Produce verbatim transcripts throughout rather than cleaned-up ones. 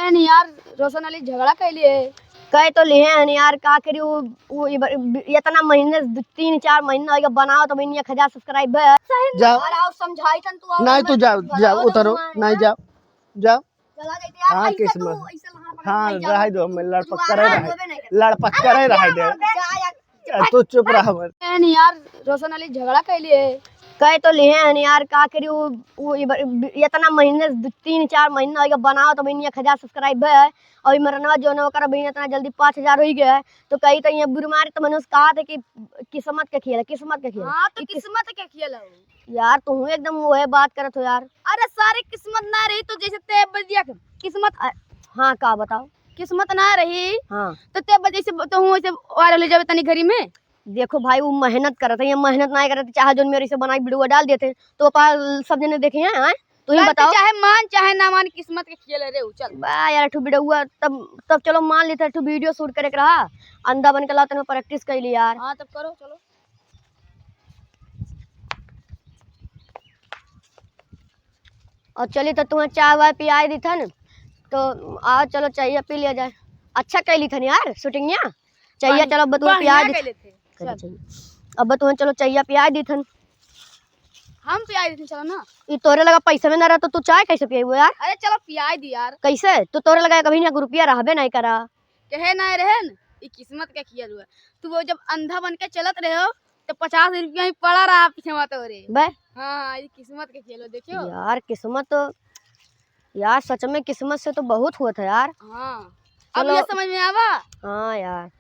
नहीं यार, रोशन अली झगड़ा कैले है। कह तो लिहे हन यार, का करी, उ, उ इब-, इब-, इतना महीने, दु, तीन चार महीना होइगा बनावत, अब एक हजार subscribe है। जाओ। और आओ समझाई तन तू, आओ नहीं, तू जाओ, जाओ, उतरो, नहीं, जाओ, जाओ। चला जाते यार, हाँ, ऐसा किस्मत। तू, ऐसा लहर पकड़ हाँ, नहीं जाओ। रहे दो, हमें लड़पक तू करे आराम रहे। होबे नहीं करता। लड़पक करे रहे दे। जा यार। आ, तू चुप रह मत। ए, नहीं यार, रोशन अली झगड़ा कैले है। कह तो लिहे हन यार, का करी, उ, उ इब-, इब-, इतना महीने, दु, तीन चार महीना होइगा बनावत, अब एक हजार subscribe है। और इमरनवा जोन ओकर अभी इतना जल्दी पाँच हजार होइगा है। तो कही तो ये बुरी मारी तो मनुष्य कहा थे कि किस्मत के खेल है, किस्मत के खेल है। हाँ, तो कि किस- किस्मत के खेल है। यार, तू एकदम वह बात करत हो यार। अरे, सारे किस्मत ना रही तो जैसे ते बजिया के किस्मत अ-, हाँ, का बताओ? किस्मत ना रही हाँ। तो ते बजे से तो हूँ ऐसे viral हो जावे तनी घरी में। देखो भाई, वो मेहनत करत है, ये मेहनत ना करत, चाहे जोन मेरे से बनाई video डाल देते, तो पा सब जने देखे हैं, हैं? तू ही चल, बताओ। चाहे मान, चाहे ना मान, किस्मत के खेल है रे, उ चल। बा यार, ठू video, तब, तब चलो मान लेते, ठू video shoot करे के रहा, अंधा बन के लातन में practice कर ली यार। हाँ, तब करो, चलो। और चली तो तुम्हें चाय वाय पियाई दी थन, तो आओ चलो चाय पी लिया जाए। अच्छा कैली थन यार shooting या। चाय बढ़िया, चलो अब तुम्हें बढ़िया पियाई दी कैले थे। चलो चल। चलिए। अब तुम्हें चलो चाय पियाई दी थन। हम पियाई दी थन, चलो ना। ई तोरे लगा पैसा में ना रहा तो तू चाय कैसे पियाई यार? अरे चलो पियाई दी यार। कैसे? तो तोरे लगा कभी ना रुपया रहबे नहीं करा। कहे ना रहे न, ई किस्मत के खेल हुआ। तू वो जब अंधा बन के चलत रहे हो, तो पचास रुपया ही पड़ा रहा पीछे में तोरे। बे। हाँ, हाँ, ई किस्मत के खेल हो, देखियो। यार, किस्मत तो, यार, सच में किस्मत से तो बहुत हुआ था यार। हाँ। अब चलो। ये समझ में आवा? हाँ यार।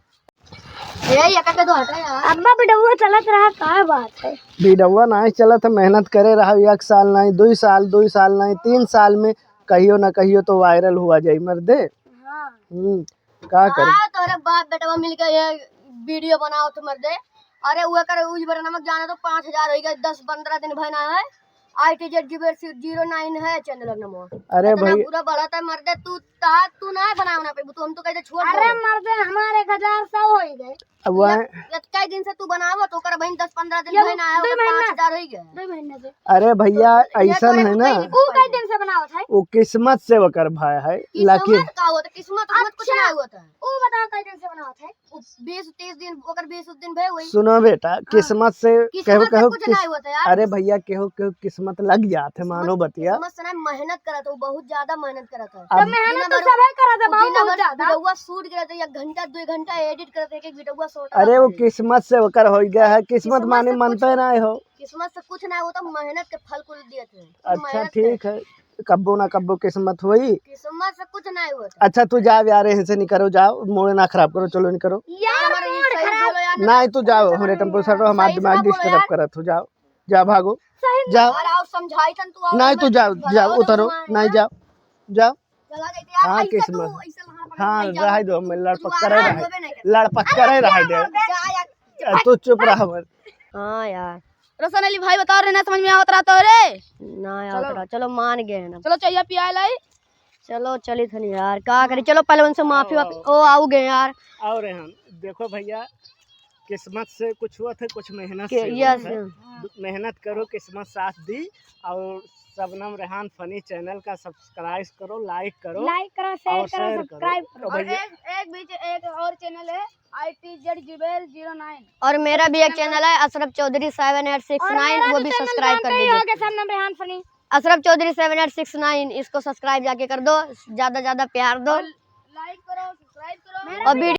ए, ये का के तो हटा यार। अब्बा, बिडौआ चलत रहा, का बात है? बिडौआ नाहीं चलत है, मेहनत करे रहा, एक साल नाहीं, दुई साल, दुई साल नाहीं, तीन साल में कहियो ना कहियो तो viral हुआ जाई मर्दे। हाँ। हम्म। का करी? हाँ, तोहरे बाप बेटवा मिलके ये video बनावत मर्दे। अरे, उ एकर उज बरनवा जाना तो पाँच हजार होइगा, दस पन्द्रह दिन भय ना है। I T Z zero nine है channel नंबर। अरे इतना भाई। बुरा बढ़त है मर्दे, तू ता-, तू ना बनावे ना पेबू, तू हम तो कहते छोड़ अरे दो। मर्दे, हमारे एक हजार सौ होइगा। अब वह एक, एक कई दिन से तू बनावत, ओकर बहिन दस पन्द्रह दिन ये भय ना है, दो ओकर महीना। पाँच हजार होइगा। दो महीना से। अरे भैया, तो ये ऐसन तो है ना। कई उ कई दिन से बनावत है? वो किस्मत से ओकर भाई है, किस्मत lucky। का होता? किस्मत, किस्मत कुछ अच्छा। ना होता है। उ बताओ कई दिन से बनावत है? उ बीस तीस दिन, ओकर बीस दिन भय हुई। सुनो बेटा, हाँ। किस्मत से किस्मत केहू, से केहू कुछ किस-, ना होता यार। अरे भैया, केहू, केहू किस्मत लग जात है, किस्मत, मानो बतिया। किस्मत से ना मेहनत करत हो, बहुत ज्यादा मेहनत करत हो। अब तो मेहनत दिन तो भर, सबे करत है, दिन बहुत भर ज्यादा। वीडियोवा shoot करत है, एक घंटा, दो घंटा edit करत है, एक एक वीडियोवा short अरे वो करत है। किस्मत से ओकर हो गया है, किस्मत किस्मत माने से कुछ मनते ना हो। किस्मत से कुछ ना हो तो मेहनत के फल कुल दिए थे। अच्छा, मेहनत से। ठीक है, कब्बो ना कब्बो किस्मत होई। किस्मत से कुछ नहीं होता। अच्छा, तू जाओ यार, यहाँ से निकरो, जाओ, mood ना खराब करो, चलो निकरो। यार, हमारे mood खराब। नहीं, तू जाओ, हमरे टेम्पो से हटो, हमारा दिमाग disturb करत हो, जाओ, जाओ, भागो, जाओ। और, और समझाई तन तू, और नहीं, तू जाओ, जाओ, उतरो, नहीं, जाओ, जाओ। चला जाते यार, हाँ, ऐसा किस्मत। तू, ऐसा लहर पकड़ हाँ, नहीं जाओ। रहे दो, मैं लड़पक करे रहे, लड़पक करे रहे दे। जा यार। तू चुप रह मत। हाँ यार। रोशन अली भाई, बताओ रे, ना समझ में आवत रहा तो रे। ना आवत रहा। चलो मान गए हैं ना। चलो, चाय पिया लाई। चलो, चली थनी यार, का करी? चलो, पहले उनसे माफी वाफी। ओ, आओ गए यार। आओ रेहान, देखो भैया, किस्मत से कुछ हुआ था, कुछ मेहनत से हुआ था। मेहनत करो, किस्मत साथ दी। और शबनम रेहान funny channel का subscribe करो, like करो, like करो, share करो, subscribe करो। और एक, एक बीच एक और channel है, I T Z zero nine। और मेरा भी एक channel है, अशरफ चौधरी seven eight six nine, वो भी subscribe कर दीजिए। शबनम रेहान funny। अशरफ चौधरी seven eight six nine, इसको subscribe जाके कर दो, ज्यादा ज्यादा प्यार दो। और like करो, subscribe करो। और video